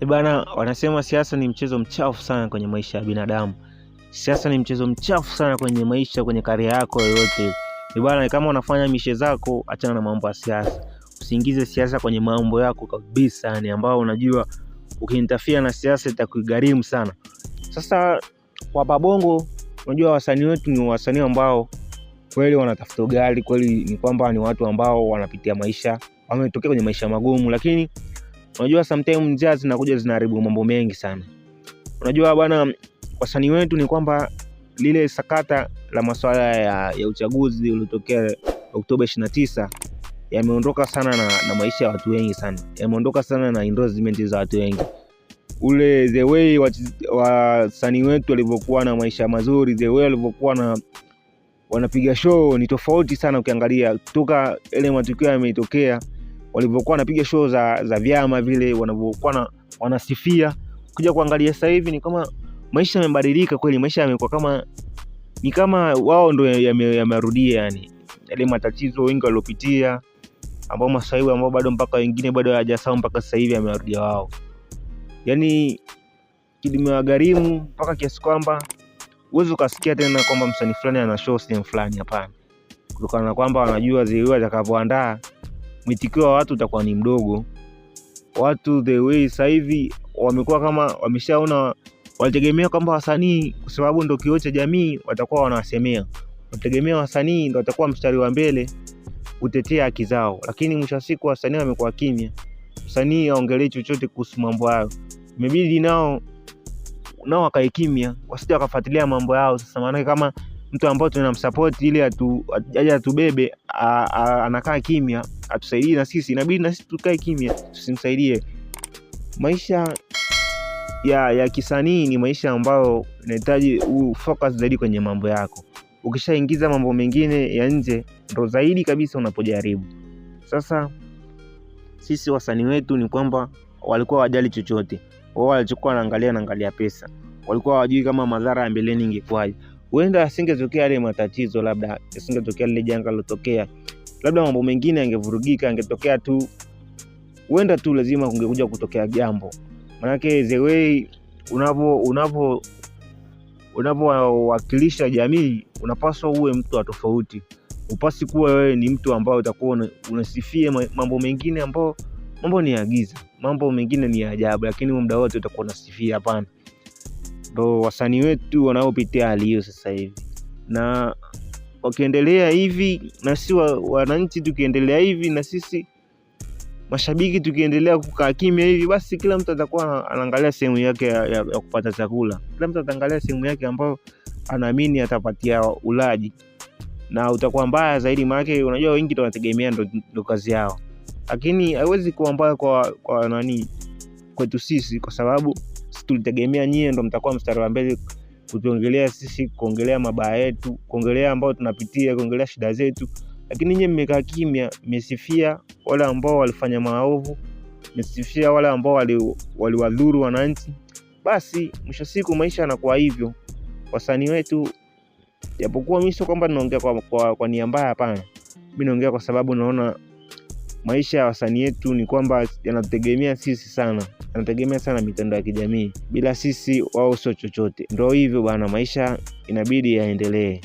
Bana, wanasema siasa ni mchezo mchafu sana kwenye maisha ya binadamu. Siasa ni mchezo mchafu sana kwenye maisha, kwenye career yako yoyote. Bana, kama unafanya mishe zako, achana na mambo ya siasa. Usiingize siasa kwenye mambo yako kabisa, yani ambao unajua ukiinterfere na siasa itakugharimu sana. Sasa kwa Pabongo, unajua wasanii wetu ni wasanii ambao kweli wanatafuta ugali, kweli ni kwamba ni watu ambao wanapitia maisha, wametokea kwenye maisha magumu, lakini unajua sometimes njaa zinakuja zinaharibu mambo mengi sana. Unajua bwana, wasanii wetu ni kwamba lile sakata la masuala ya uchaguzi uliotokea Oktoba 29 yameondoka sana na maisha ya watu wengi sana, yameondoka sana na endorsement za watu wengi. Ule the way wasanii wetu walivyokuwa na maisha mazuri, the way walivyokuwa na wanapiga show ni tofauti sana. Ukiangalia toka ile matukio yametokea, walivyokuwa wanapiga show za vyama vile, wanavyokuwa wanasifia, kuja kuangalia sasa hivi ni kama maisha yamebadilika kweli, maisha yamekuwa kama ni kama wao ndo yamerudia, yani yale matatizo wengi waliopitia, ambao masaibu ambao bado mpaka wengine bado hawajasahau mpaka sasa hivi yamewarudia wao, yani kimewagharimu mpaka kiasi kwamba huwezi ukasikia tena kwamba msanii fulani ana show sehemu fulani. Hapana, kutokana na kwamba wanajua zile atakapoandaa mwitikio wa watu utakuwa ni mdogo. Watu the way sasa hivi wamekuwa kama wameshaona, walitegemea kwamba wasanii kwa sababu ndo kioo cha jamii watakuwa wanawasemea, walitegemea wasanii ndo watakuwa mstari wa mbele kutetea haki zao, lakini mwisho wa siku wasanii wamekuwa kimya, msanii aongelee chochote kuhusu mambo hayo, imebidi nao wakae kimya, wasije wakafuatilia mambo yao. Sasa maana kama mtu ambaye tunamsupport ili aje atubebe anakaa kimya, atusaidie na sisi, inabidi na sisi tukae kimya, tusimsaidie. Maisha ya kisanii ni maisha ambayo inahitaji ufocus zaidi kwenye mambo yako. Ukishaingiza mambo mengine ya nje ndo zaidi kabisa unapojaribu. Sasa sisi wasanii wetu ni kwamba walikuwa wajali chochote, wao walichokuwa wanaangalia pesa, walikuwa hawajui kama madhara ya mbeleni ingekuwaje. Huenda asingetokea yale matatizo, labda asingetokea lile janga lilotokea, labda mambo mengine yangevurugika, yangetokea tu, huenda tu lazima kungekuja kutokea jambo. Manake the way unavyowakilisha jamii, unapaswa uwe mtu wa tofauti. Upasi kuwa wewe ni mtu ambao utakuwa unasifia mambo mengine ambao mambo ni ya giza, mambo mengine ni ya ajabu, lakini muda wote utakuwa unasifia. Hapana, ndo wasanii wetu wanaopitia hali hiyo sasa hivi, na wakiendelea hivi na si wananchi tukiendelea hivi na sisi mashabiki tukiendelea kukaa kimya hivi, basi kila mtu atakuwa anaangalia sehemu yake ya kupata chakula. Kila mtu ataangalia sehemu yake ambayo anaamini atapatia ulaji, na utakuwa mbaya zaidi, maana unajua wengi ndo wanategemea ndo kazi yao, lakini haiwezi kuwa mbaya kwa nani kwetu sisi, kwa sababu sisi tulitegemea nyie ndo mtakuwa mstari wa mbele kutuongelea sisi, kuongelea mabaya yetu, kuongelea ambao tunapitia, kuongelea shida zetu, lakini nyie mmekaa kimya, mmesifia wale ambao walifanya maovu, mmesifia wale ambao waliwadhuru wananchi. Basi mwisho siku maisha yanakuwa hivyo. Wasanii wetu, japokuwa mimi sio kwamba naongea kwa nia mbaya, hapana, mimi naongea kwa sababu naona maisha ya wasanii wetu ni kwamba yanategemea sisi sana, yanategemea sana mitandao ya kijamii. Bila sisi wao sio chochote. Ndio hivyo bana, maisha inabidi yaendelee.